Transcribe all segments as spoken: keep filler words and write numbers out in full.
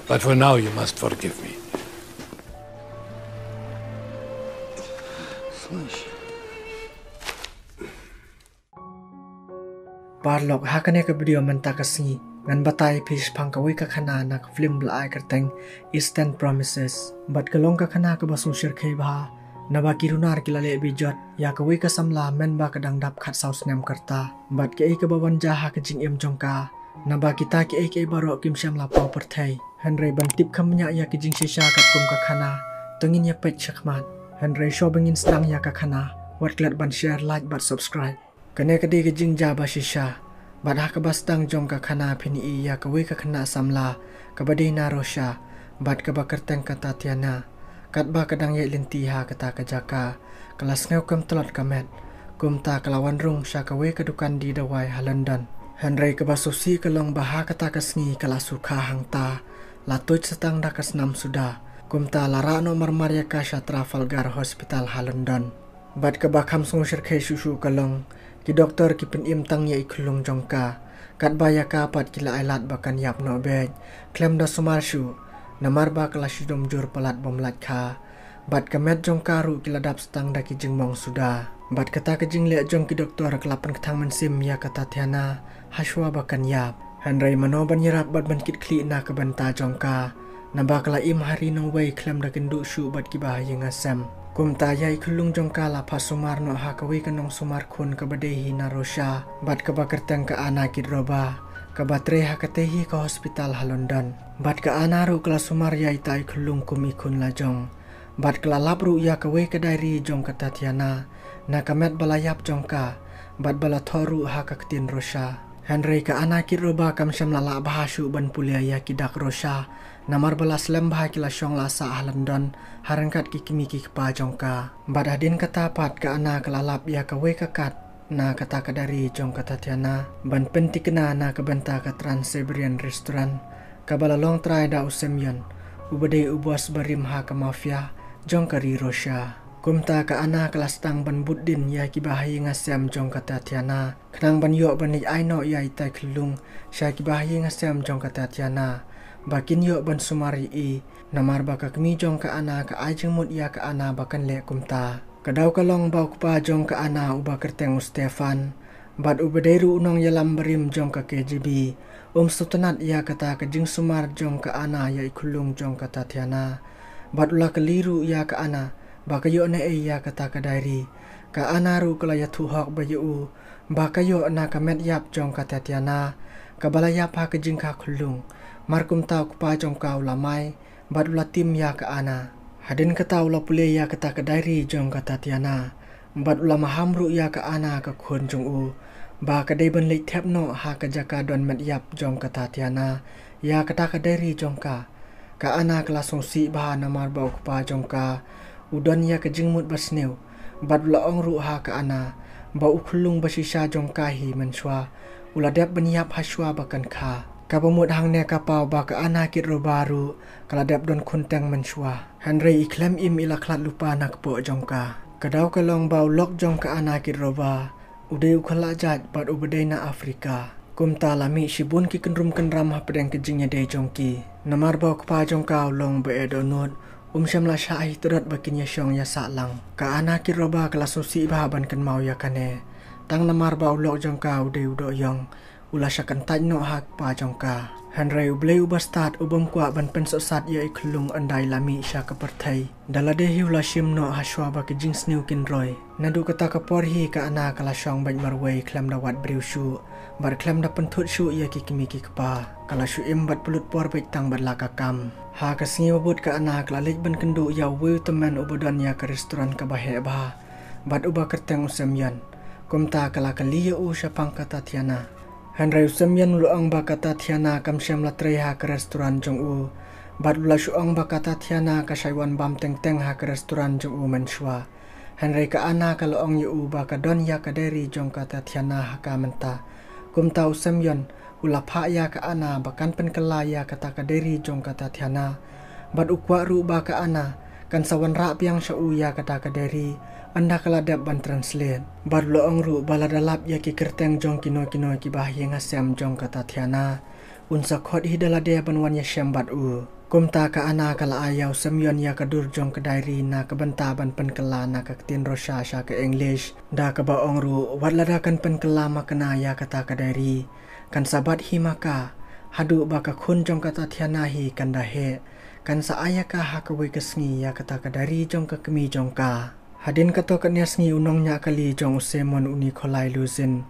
But for now, you must forgive me. Paralok, ha kane ka video mynta ka sngi ngan batai phi shaphang kawei ka khana na ka film ba la ai kyrteng Eastern Promises. Bad ka long ka khana kaba sngewshyrkhei bha, naba ki runar ki la leh bijot ïa kawei ka samla mynba ka dang dap khatsaw snem ka rta. Bad kaei kaba wan jia ha ka jingim jong ka, naba kita kiei kiei baroh kim shym la paw pyrthei. Hynrei ban tip kham bniah ïa ki jingshisha katkum ka khana, to ngin ïa peit shakhmat. Hynrei shuwa ba ngin sdang ïa ka khana, wat klet ban share, like bad subscribe. Kane ka dei ka jingjia ba shisha. Bad ha kaba sdang jong ka khana phin ïohi ïa kawei ka khynnah samla kaba dei na Russia, bad kaba kyrteng ka Tatiana. Katba ka dang ïaid lynti ha kata ka jaka, ka la sngew kem tlot ka met. Kumta ka la wan rung sha kawei ka dukan die dawai ha London. Hynrei kaba sngewsih ka long ba ha kata ka sngi ka la sukha hangta, la tuid sa tang da ka snam suda. Kumta la rah noh marmar ïa ka sha Trafalgar Hospital ha London. Bad kaba kham sngewshyrkhei shuh shuh ka long, ki doktor ki pynim tang ïa i khyllung jong ka. Katba ïa ka pat ki la ailad ba kan ïap noh beit, khlem da sumar shuh, namar ba ka la shu dom jur palat bym lait kha. Bad ka met jong ka ruh ki la dap sa tang da ki jingmong suda. Bad kata ka jingleh jong ki doktor ka la pynkthang mynsiem ïa ka Tatiana ha shuwa ba kan ïap. Hynrei mano ban ïarap bad ban kitkhlieh na ka bynta jong ka, naba ka la im ha ri nongwei khlem da kynduh shuh bad kiba ha ïing ha sem. Kumta ïa i khyllung jong ka la phah sumar noh ha kawei ka nongsumar khun kaba dei hi na Russia, bad kaba kyrteng ka Anna Kirova, kaba trei ha katei hi ka hospital ha London. Bad ka Anna ruh ka la sumar ïa ita i khyllung kum i khun la jong. Bad ka la lap ruh ïa kawei ka diary jong ka Tatiana na ka met ba la ïap jong ka, bad ba la thoh ruh ha ka ktien Russia. Hynrei ka Anna Kirova kam shym la lah bha shuh ban pule ïa ki dak Russia, namar ba la slem bha ki la shong la sah ha London ha ryngkat ki kmie ki kpa jong ka. Bad hadien kata pat ka Anna ka la lap ïa kawei ka kat na kata ka diary jong ka Tatiana ban pyntikna na ka bynta ka Trans-Siberian Restaurant, kaba la long trai da u Semyon, uba dei u boss barim ha ka mafia jong ka ri Russia. Kumta ka Anna ka la sdang ban bud dien ïa kiba ha ïing ha sem jong ka Tatiana, khnang ban ïoh ban leit ai noh ïa ita i khyllung sha kiba ha ïing ha sem jong ka Tatiana, ba kin ïoh ban sumar ïa i, namar ba ka kmie jong ka Anna ka ai jingmut ïa ka Anna ba kan leh kumta. Ka daw ka long ba u kpa jong ka Anna uba kyrteng u Stefan, bad uba dei ruh u nongïalam barim jong ka K G B, um sngewtynnat ïa kata ka jingsumar jong ka Anna ïa i khyllung jong ka Tatiana. Bad u la kylli ruh ïa ka Anna ba ka ïoh naei ïa kata ka diary. Ka Anna ruh ka la ïathuh hok bha ïa u ba ka ïoh na ka met ïap jong ka Tatiana, kaba la ïap ha ka jingkha khyllung. Mar kumta u kpa jong ka u la mai bad u la tim ïa ka Anna. Hadien kata u la pule ïa kata ka diary jong ka Tatiana, bad u la maham ruh ïa ka Anna ka khun jong u ba ka dei ban leit thep noh ha ka jaka don met ïap jong ka Tatiana ïa kata ka diary jong ka. Ka Anna ka la sngewsih bha namar ba u kpa jong ka u don ïa ka jingmut basniew, bad u la ong ruh ha ka Anna ba u khyllung ba shisha jong ka hi mynshuwa u la dep ban ïap ha shuwa ba kan kha. Kaba mut hangne ka paw ba ka Anna Kirova ruh ka la dep don khun teng mynshuwa. Hynrei i khlem im i la khlad lypa na kpoh jong ka. Ka daw ka long ba u lok jong ka Anna Kirova u dei u khlajait bad uba dei na Africa. Kumta la mih shibun ki kynrum kynram hapdeng ka jingïadei jong ki. Namar ba u kpa jong ka u long ba eh dohnud, um shym la shah hi tyrot ba kin ïashong ïasah lang. Ka Anna Kirova ka la sngewsih bha ban kynmaw ïa kane. Tang namar ba u lok jong ka u dei u doh ïong, u la shah kyntait noh ha u kpa jong ka. Hynrei U Blei uba stad u bym kwah ban pynsohsat ïa i khyllung ynda i la mih sha ka pyrthei. Da lade hi u la shim noh ha shuwa ba ki jingsniew kin roi. Naduh kata ka por hi ka Anna ka la shong beit marwei khlem da wad briew shuh, bad khlem da pynthut shuh ïa ki kmie ki kpa. Ka la shu im bad pynlut por beit tang bad la ka kam. Ha ka sngi ba bud ka Anna ka la leit ban kynduh ïa uwei u tymmen uba don ïa ka restaurant kaba heh bha, bad uba kyrteng u Semyon. Kumta ka la kylli ïa u shaphang ka Tatiana. Hynrei u Semyon u la ong ba ka Tatiana kam shym la trei ha ka restaurant jong u, bad u la shu ong ba ka Tatiana ka shait wan bam teng teng ha ka restaurant jong u mynshuwa. Hynrei ka Anna ka la ong ïa u ba ka don ïa ka diary jong ka Tatiana ha ka mynta. Kumta u Semyon u la phah ïa ka Anna ba kan pynkylla ïa kata ka diary jong ka Tatiana. Bad u kwah ruh ba ka Anna kan sa wanrah biang sha u ïa kata ka diary ynda ka la dep ban translate. Bad u la ong ruh ba lada lap ïa ki kyrteng jong kino kino kiba ha ïing ha sem jong ka Tatiana, un sa khot hi da lade ban wan ïashem bad u. Kumta ka Anna ka la ai ïa u Semyon ïa ka dur jong ka diary na ka bynta ban pynkylla na ka ktien Russia sha ka English, da kaba ong ruh wat lada kan pynkylla makna ïa kata ka diary, kan sa bat hi ma ka, haduh ba ka khun jong ka Tatiana hi kan da heh, kan sa ai ïa ka ha kawei ka sngi ïa kata ka diary jong ka kmie jong ka. Hadien katto katne sngi u nongñiah kali jong u Semyon u Nikolai Luzin,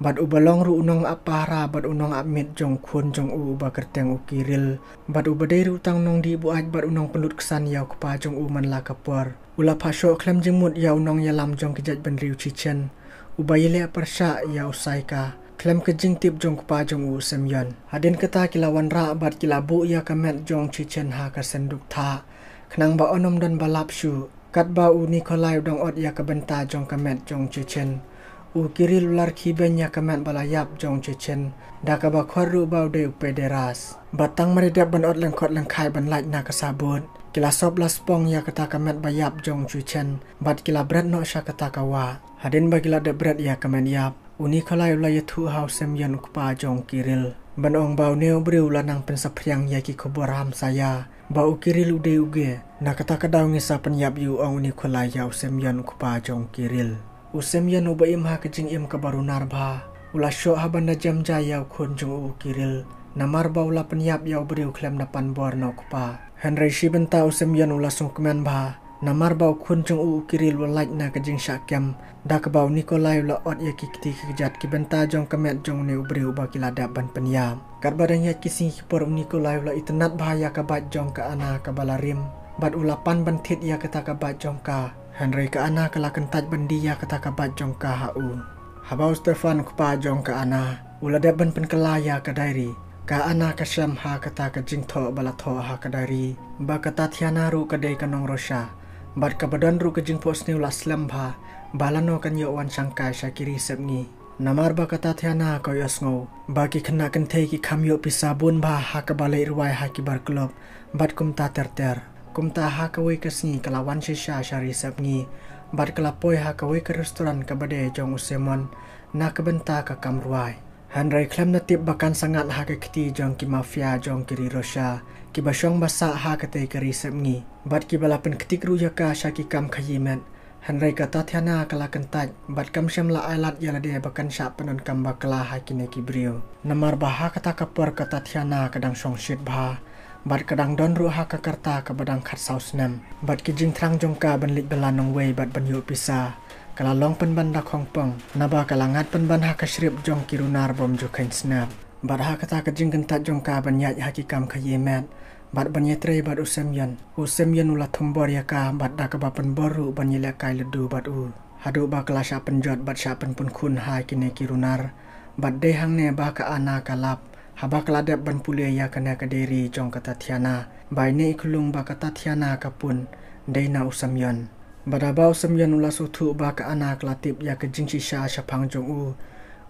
bad uba long ruh u nongap pahara bad u nongap miet jong u khun jong u uba kyrteng u Kirill, bad uba dei ruh tang u nongdih buaid bad u nongpynlut ksan ïa u kpa jong u man la ka por, u la phah shoh khlem jingmut ïa u nongïalam jong ka jaitbynriew Chechen uba ïaleh pyrshah ïa u Saika khlem ka jingtip jong u kpa jong u Semyon. Hadien kata ki la wanrah bad ki la buh ïa ka met jong u Chechen ha ka synduk thah, khnang ba un ym don ba lap shuh. Katba u Nikolai u dang ot ïa ka bynta jong ka met jong u Chechen, u Kirill u la rkhie beiñ ïa ka met ba la ïap jong u Chechen, da kaba khot ruh ba u dei u pederast. Bad tang mar ïa dep ban ot lyngkhot lyngkhai ban lait na ka sabut, ki la sop la spong ïa kata ka met ba ïap jong u Chechen, bad ki la bret noh sha kata ka wah. Hadien ba ki la dep bret ïa ka met ïap, u Nikolai u la ïathuh ha u Semyon u kpa jong u Kirill, ban ong ba une u briew u la nang pynsaphriang ïa ki khubor hamsaïa ba u Kirill u dei u gay. Na kata ka daw ngi sa pynïap ïa u, ong u Nikolai ïa u Semyon u kpa jong u Kirill. U Semyon uba im ha ka jingim kaba runar bha, u la shoh ha ban da jem ja ïa u khun jong u u Kirill, namar ba u la pynïap ïa u briew khlem da pan bor na u kpa. Hynrei shi bynta u Semyon u la sngewkmen bha, namar ba u khun jong u u Kirill u la lait na ka jingshah kem, da kaba u Nikolai u la ot ïa ki kti ki kjat ki bynta jong ka met jong une u briew uba ki la dep ban pynïap. Katba dang ïaid ki sngi ki por u Nikolai u la itynnad bha ïa ka bike jong ka Anna kaba la rim, bad u la pan ban thied ïa kata ka bike jong ka. Hynrei ka Anna ka la kyntait ban die ïa kata ka bike jong ka ha u. Haba u Stefan u kpa jong ka Anna u la dep ban pynkylla ïa ka diary, ka Anna ka shem ha kata ka jingthoh ba la thoh ha ka diary ba ka Tatiana ruh ka dei ka nong Russia, bad kaba don ruh ka jingphohsniew la slem bha ba lano kan ïoh wan shangkai sha ki ri sepngi. Namar ba ka Tatiana ka ïohsngew ba ki khynnah kynthei ki kham ïoh pisa bun bha ha kaba leit rwai ha ki bar club bad kumta ter ter. Kumta ha kawei ka sngi ka la wan shisha sha ri sepngi, bad ka la poi ha kawei ka restaurant kaba dei jong u Semyon na ka bynta ka kam rwai. Hynrei khlem da tip ba kan sa ngat ha ka kti jong ki mafia jong ki ri Russia kiba shong ba sah ha katei ka ri sepngi, bad kiba la pynktik ruh ïa ka sha ki kam khaïi met. Hynrei ka Tatiana ka la kyntait bad kam shym la ai lad ïa lade ba kan shah pyndonkam bakla ha kine ki briew. Namar ba ha kata ka por ka Tatiana ka dang shong shit bha, bad ka dang don ruh ha ka rta kaba dang khatsaw snem, bad ki jingthrang jong ka ban leit bylla nongwei bad ban ïoh pisa ka la long pynban da khongpong, naba ka la ngat pynban ha ka shrip jong ki runar bym ju kheiñ snap. Bad ha kata ka jingkyntait jong ka ban ïaid ha ki kam khaïi met bad ban ïatrei bad u Semyon, u Semyon u la thombor ïa ka bad da kaba pynbor ruh ban ïalehkai ladu bad u, haduh ba ka la shah pynjot bad shah pynpunkhun ha kine ki runar. Bad dei hangne ba ka Anna ka lap haba ka la dep ban pule ïa kane ka diary jong ka Tatiana, ba ine i khunlung ba ka Tatiana ka pun dei na u Semyon. Bad haba u Semyon u la sngewthuh ba ka Anna ka la tip ïa ka jingshisha shaphang jong u,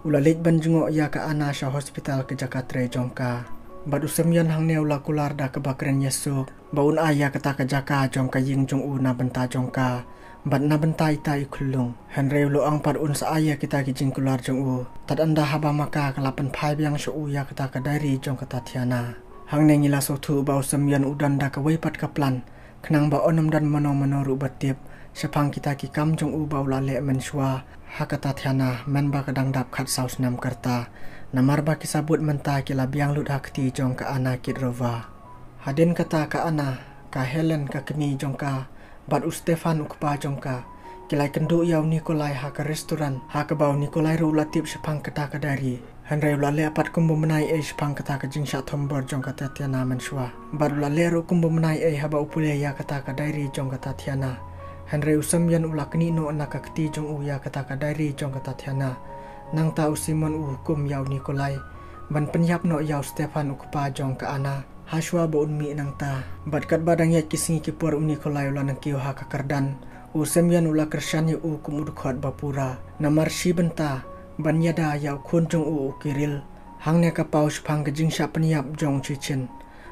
u la leit ban jngoh ïa ka Anna sha hospital ka jaka trei jong ka. Bad u Semyon hangne u la kular da kaba kren ïasuk ba un ai ïa kata ka jaka jong ka ïing jong u na bynta jong ka bad na bynta ita i khunlung. Hynrei u la ong pat un sa ai ïa kita ki jingkular jong u tad ynda haba ma ka ka la pynphai biang sha u ïa kata ka diary jong ka Tatiana. Hangne ngi la sngewthuh ba u Semyon u don da kawei pat ka plan, khnang ba un ym don mano mano ruh ba tip shaphang kita ki kam jong u ba u la leh mynshuwa ha ka Tatiana, mynba ka dang dap khatsaw snem ka rta. Namar ba ki sabut mynta ki la biang lut ha kti jong ka Anna Kedrova. Hadien kata ka Anna, ka Helen ka kmie jong ka, bad u Stefan u kpa jong ka, ki la ïakynduh ïa u Nikolai ha ka restaurant, ha kaba u Nikolai ruh u la tip shaphang kata ka diary. Hynrei u la leh pat kum bym bnai ei shaphang kata ka jingshah thombor jong ka Tatiana mynshuwa. Bad u la leh ruh kum bym bnai ei haba u pule ïa kata ka diary jong ka Tatiana. Hynrei u Semyon u la knieh noh na ka kti jong u ïa kata ka diary jong ka Tatiana. Nangta u Semyon u hukum ïa u Nikolai ban pynïap noh ïa u Stefan u kpa jong ka Anna hashuwa ba un mih nangta. Bad katba dang ïaid ki sngi ki por u Nikolai u la nang kiew ha ka kyrdan, u Semyon u la kyrshan ïa u kum u dkhot ba pura. Namar shi bynta ban ïada ïa u khun jong u u Kirill. Hangne ka paw shaphang ka jingshah pynïap jong u Chechen,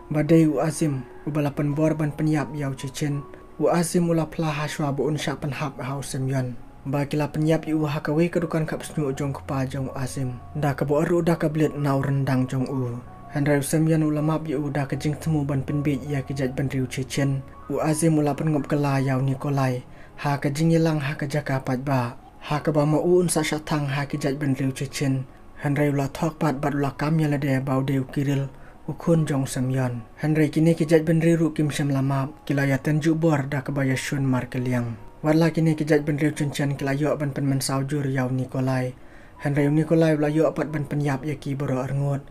ba dei u Azim, uba la pynbor ban pynïap ïa u Chechen. U Azim u la phla hashuwa ba un shah pynhap ha u Semyon, ba ki la pynïap ïa u ha kawei ka dukan khap shñiuh jong u kpa jong u Azim, da kaba or ruh da ka blit na u ryndang jong u. Hynrei u Semyon u la map ïa u da ka jingthmu ban pynbiej ïa ki jaitbynriew Chechen. U Azim u la pynngop kylla ïa u Nikolai ha ka jingïalang ha ka jaka paidbah, ha kaba ma u un sa shah thang ha ki jaitbynriew Chechen. Hynrei u la thok pat bad u la kam ïa lade ba u dei u Kirill, u khun jong u Semyon. Hynrei kine ki jaitbynriew ruh kim shym la map, ki la ïatynjuh bor da kaba ïashun markylliang. Wat la kine ki jaitbynriew Chechen ki la ïoh ban pynmynsaw jur ïa u Nikolai, hynrei u Nikolai u la ïoh pat ban pynïap ïa ki baroh arngut.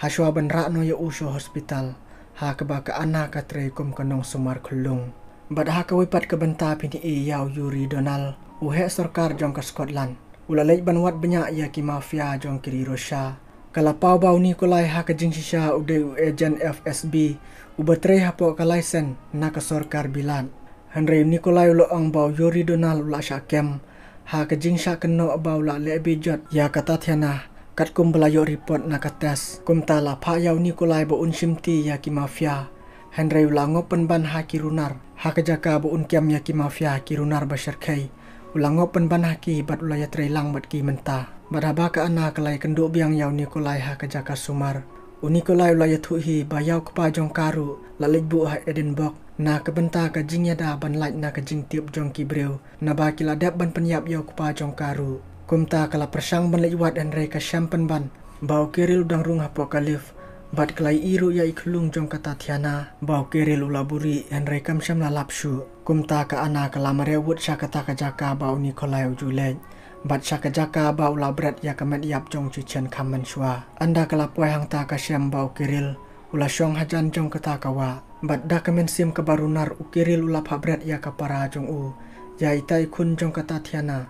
Hashwa ban rah noh ïa u sha hospital, ha kaba ka Anna ka trei kum ka nongsumar khyllung. Bad ha kawei pat ka bynta phin ïohi ïa u Yuri Donald, u heh sorkar jong ka Scotland, u la leit ban wad bniah ïa ki mafia jong ki ri Russia. Ka la paw ba u Nikolai ha ka jingshisha u dei u agent F S B, uba trei hapoh ka license na ka sorkar Bilat. Hynrei u Nikolai u la ong ba u Yuri Donald u la shah kem ha ka jingshah kynnoh ba u la leh bejot ïa ka Tatiana, katkum ba la ïoh report na ka test. Kumta la phah ïa u Nikolai ba un shimti ïa ki mafia. Hynrei u la ngop pynban ha ki runar, ha ka jaka ba un kem ïa ki mafia, ki runar ba shyrkhei. U la ngop pynban ha ki bad u la ïatrei lang bad ki mynta. Bad haba ka Anna ka la ïakynduh biang ïa u Nikolai ha ka jaka sumar, u Nikolai u la ïathuh hi ba ïa u kpa jong ka ruh la leit buh ha Edinburgh na ka bynta ka jingïada ban lait na ka jingtip jong ki briew, naba ki la dep ban pynïap ïa u kpa jong ka ruh. Kumta ka la pyrshang ban leit wad hynrei ka shem pynban ba u Kirill u dang rung hapoh ka lift, bad ka la ïohi ruh ïa i khyllung jong ka Tatiana ba u Kirill u la buhrieh hynrei kam shym la lap shuh. Kumta ka Anna ka la mareh wut sha kata ka jaka ba u Nikolai u ju leit, bad sha ka jaka ba u la bret ïa ka met ïap jong u Chechen kham mynshuwa. Ynda ka la poi hangta ka shem ba u Kirill u la shong hajan jong kata ka wah. Bad da ka mynsiem kaba runar u Kirill u la phah bret ïa ka para jong u, ïa ita i khun jong ka Tatiana.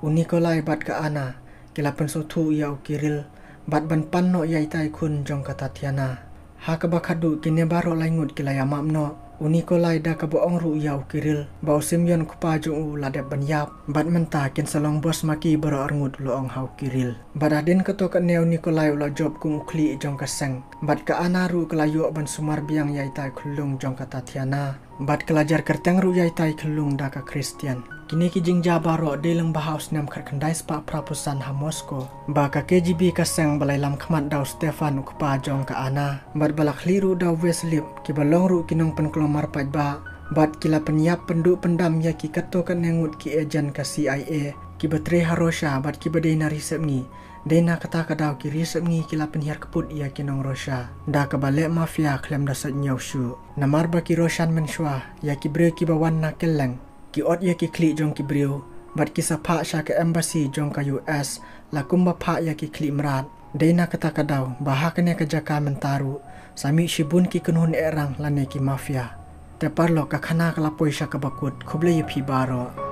U Nikolai bad ka Anna ki la pynsngewthuh ïa u Kirill bad ban pan noh ïa ita i khun jong ka Tatiana. Ha kaba khatduh kine baroh lai ngut ki la ïamap noh. U Nikolai da kaba ong ruh ïa u Kirill ba u Semyon u kpa jong u la dep ban ïap, bad mynta kin sa long bos ma ki baroh arngut, u la ong ha u Kirill. Bad hadien kato katne u Nikolai u la jop kum u khlieh jong ka seng, bad ka Anna ruh ka la ïoh ban sumar biang ïa ita i khyllung jong ka Tatiana. Bad ka la jer kyrteng ruh ïa ita i khyllung da ka Christian. Kine ki jingjia baroh dei lyngba ha u snem khatkhyndai spah phra phew san ha Moscow, ba ka K G B ka seng ba la ïalam khmat da u Stefan u kpa jong ka Anna, bad ba la khlieh ruh da u Veselip, kiba long ruh ki nongpynkulmar paidbah. Bad ki la pynïap pynduh pyndam ïa ki katto katne ngut ki agent ka C I A kiba trei ha Russia bad kiba dei na ri sepngi. Dei na kata ka daw ki ri sepngi ki la pynhiar kput ïa ki nong Russia da kaba leh mafia khlem da sait ñiew shuh. Namar ba ki Russian mynshuwa ïa ki briew kiba wan na kylleng, ki ot ïa ki khlieh jong ki briew bad ki sa phah sha ka embassy jong ka U S la kumba phah ïa ki khlieh mrad. Dei na kata ka daw ba ha kane ka jaka mynta ruh sa mih shibun ki kynhun ehrang lane ki mafia. Te paralok, ka khana ka la poi sha kaba kut. Khublei ïa phi baroh.